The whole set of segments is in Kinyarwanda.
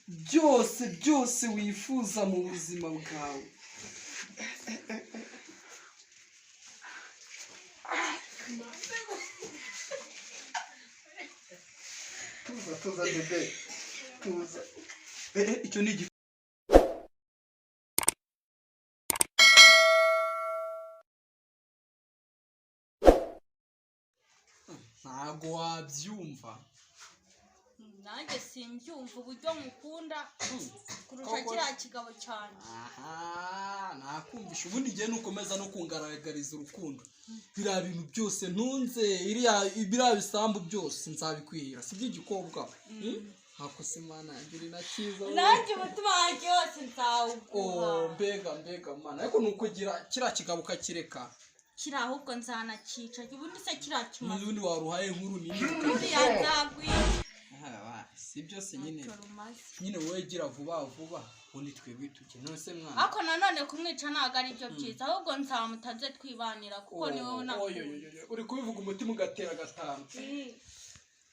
Byose byose wifuza mu buzima bwawe. Tuza, tuza bébé, tuza. Icyo ni igifu. Ntago wabyumva. Nanjye simbyumva uburyo mukunda kurusha Koko. kiriya kigabo cyane. Aha nakumvisha. Ubundi igihe nukomeza no kungaragariza urukundo, biriya bintu byose ntunze, iriya biriya bisambu byose nzabikwihira, si by'igikobwa? Ntako se, Mana yanjye, uri na cyiza we. Nanjye umutima wanjye wose nzawuguha. Oh, mbega mbega Mana! Ariko ni ukugira kiriya kigabo ukakireka. Kiriya ahubwo nzanakica. Ubundi se kiriya kimaze? N'ubundi waruhaye inkuru nini. Buriya nzagwica. Ah, si byose nyine. Ntacyo rumaze. Nyine wowe gira vuba vuba, ubundi twebwe tujye. None se mwana? Ariko nanone kumwica ntabwo ari byo byiza, ahubwo nzamutaze twibanira kuko ni wowe Oh, nakunda. oy, oy, oy, oy. Uri kubivuga umutima ugatera gatanu,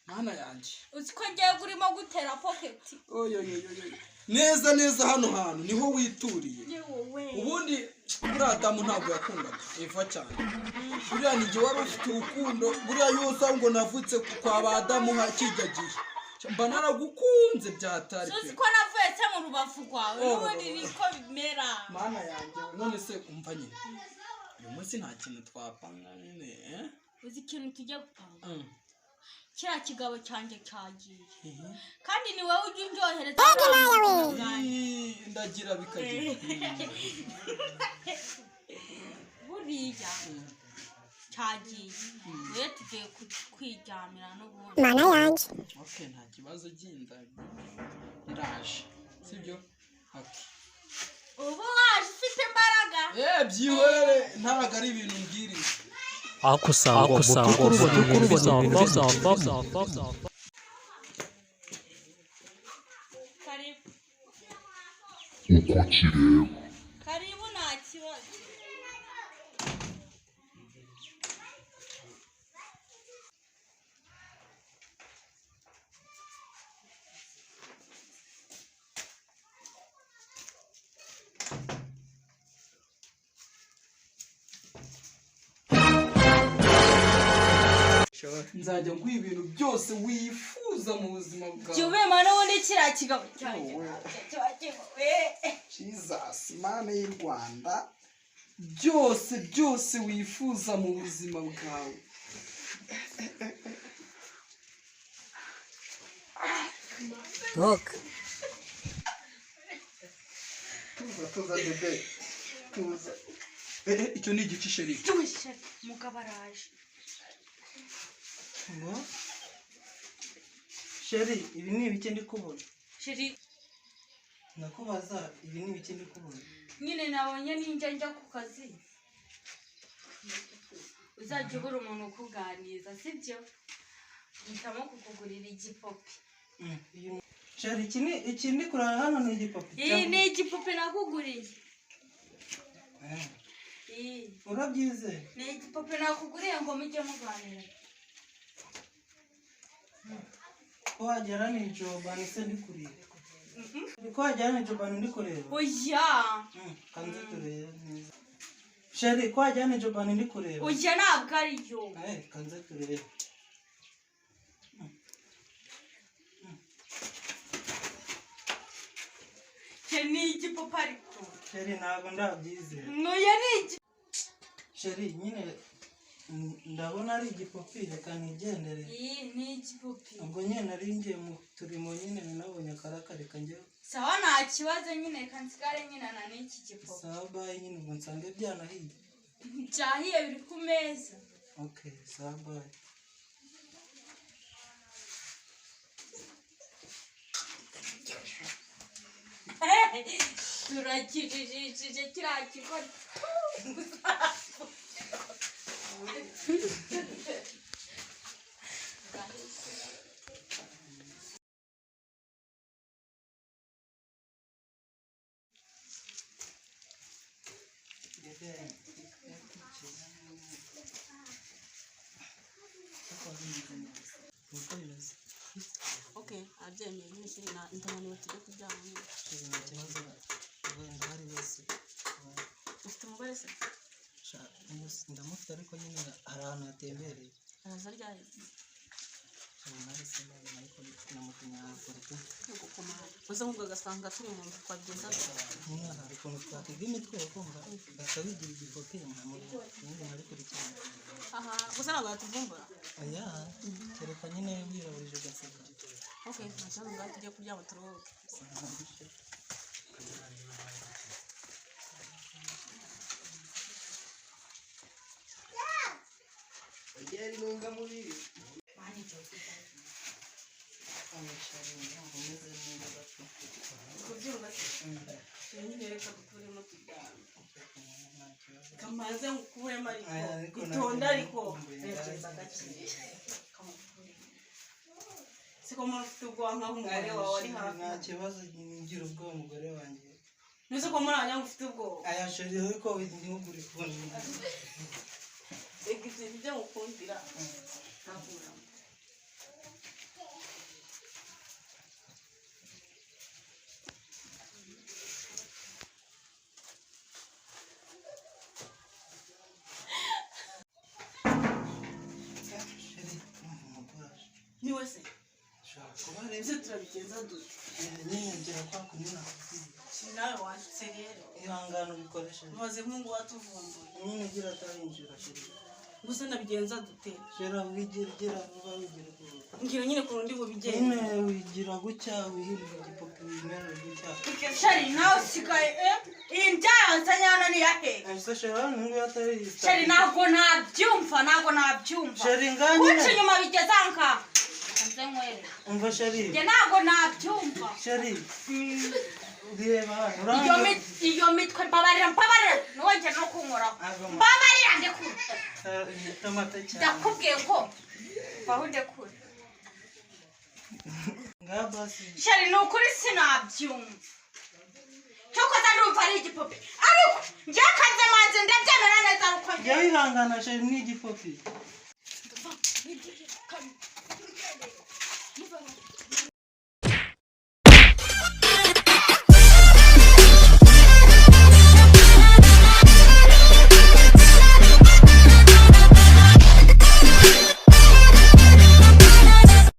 Mana yanjye. Uzi ko ngiye urimo gutera pocket? Oy, oy, oy, oy, oy. Neza neza hano hantu niho wituriye. Ni wowe. Ubundi buriya Adamu ntabwo yakundaga Eva cyane. Buriya ni jye wari ufite urukundo. Buriya yose ngo navutse kwa ba Adamu kijya gihe mba naragukunze byatari. Uzi ko navuye se mu rubavu rwawe? Oh. N'ubundi niko bimera. Mana yanjye we. None se umva nyine, uyu munsi nta kintu twapanga nyine, eh? Uzi ikintu tujya gupanga? Mm. Kiriya kigabo cyanjye cyagiye, kandi ni wowe ujya unjohereza. Ii, ndagira bikagira. Buriya cyagiye, rero tugiye kwiryamira n'ubundi. Mana yanjye. Okay, nta kibazo, ginda, ndaje, sibyo? Okay. Ubu waje ufite imbaraga. Byihorere, ntabwo ari ibintu mbwiriye. Akusangwa mu by'ukuri ubona ibintu bizavamo. Karibu. Uko kireba. Karibu, nta kibazo. Nzajya nguha ibintu byose wifuza mu buzima bwawe. Jya ubima n'ubundi kiriya kigabo cyanjye kiba kigoye. Jesus, Mana y'u Rwanda! Byose byose wifuza mu buzima bwawe. Toka. Tuza, tuza bébé, tuza. Icyo ni igice, chérie. Cyushye, mugabo araje. Ngo chérie, ibi ni ibiki ndi kubona? Chérie. Ndakubaza, ibi ni ibiki ndi kubona? Nyine nabonye ninjya njya ku kazi uzajya ubura umuntu ukuganiriza, sibyo? Mpitamo kukugurira igipope. Chérie, iki ndi kurara hano ni igipope? Iyi ni igipupe nakuguriye. Iyi. Urabyizeye? Ni igipupe nakuguriye ngo mujye muganira. Ko wagera ni ijobani se ndi kureba? Ko wagera ni ijobani ndi kureba? Oya. Kanze turebe neza. Chérie, ko wagera ni ijobani ndi kureba? Oya, ntabwo ariyo. Kanze turebe. Cyo ni igipupe ariko. Chérie, ntabwo ndabyizera. Oya, ni igi Chérie, nyine ndabona ari igipopi, reka nigendere. Iyi ni igipupe. Ubwo nyine nari ngiye mu turimo, nyine nabonye akaraka, reka njye. Sawa, nta kibazo nyine, reka nsigare nyine na n'iki gipupe. Sawa, bye nyine, ubwo nsange byanahiye. Byahiye, biri ku meza. Okay, sawa, bye. Turakijijishije kiriya kigo. Uko bimeze. Ok. Okay, abyemeye nyine chéri, ndananiwe, tujye kuryama nyine. Chéri, nta kibazo, wenda hari wese. Ufite umugore se? Sha, ndamufite ariko nyine hari ahantu hatembereye. Araza ryari? Nawe simubona ariko namutumye arakora pe. Gukomana uze nk'ubwo agasanga turi mu nzu, twabigenza gute? Nyine hari ukuntu twatega imitwe ukumva bakabigira igipopi nkamubona ibindi nkabikurikirana. Aha gusa ntabwo yatuvumbura? Oya, kereka nyine wiraburije ugaseka. Okay, nta kibazo, ngaho tujye kuryama turuhuke. Umeze neza pe. Kubyumva se nyine, reka dukuremo turyame. Nta kibazo. Kamaze ngukuremo ariko. Aya, ariko itonda ntabwo ariko nakumbuye. tekereza gake. Kamukuremo siko muntu ufite ubwoba nkaho umugore wawe ari hafi. Nta kibazo, ngira ubwoba umugore wanjye. Ntuzi ko muri aya ufite ubwoba? Aya chéri, ariko igihugu uri kubona. Reka ibyo nibyo ngukundira, ntakuramo. Chéri, umugore aje. Ni we se? Ushobora kuba ari. Ibyo turabigenza dute? Nyine ngira kwa kunyura nakubwiye. Si nawe wanditse rero. Ihangane ubikoreshe. Mubaze nk'ungu watuvumbuye. Nyine gira atarinjira chéri. Gusa nabigenza dute? Chéri, wigira gira vuba, wigira vuba. Mbwira nyine ukuntu ndi bubigenze. Nyine wigira gutya, wihirira igipopi, wimerere gutya. Chéri, nawe usigaye iyi ndya nzanye hano ni iyahe? Ese chéri, hano nguyu atari. Chéri, ntabwo nabyumva, ntabwo nabyumva. Chéri, ngaho Kunca nyine. inyuma bigeze aha ngaha, nze nywere. Umva chéri. Njye ntabwo nabyumva. Chéri, reba hano. Iyo iyo mitwe, mbabarira, mbabarira, ntiwongere no kunkoraho. Mbabarira, ndekure. Tomate cyane. Ndakubwiye ngo vaho, ndekure. Ngaho basi. Chéri, ni ukuri sinabyumva. Cyokoza ndumva ari igipupe, ariko njye kazemanzi ndabyemera neza, ariko Jya wihangana chéri, ni igipopi.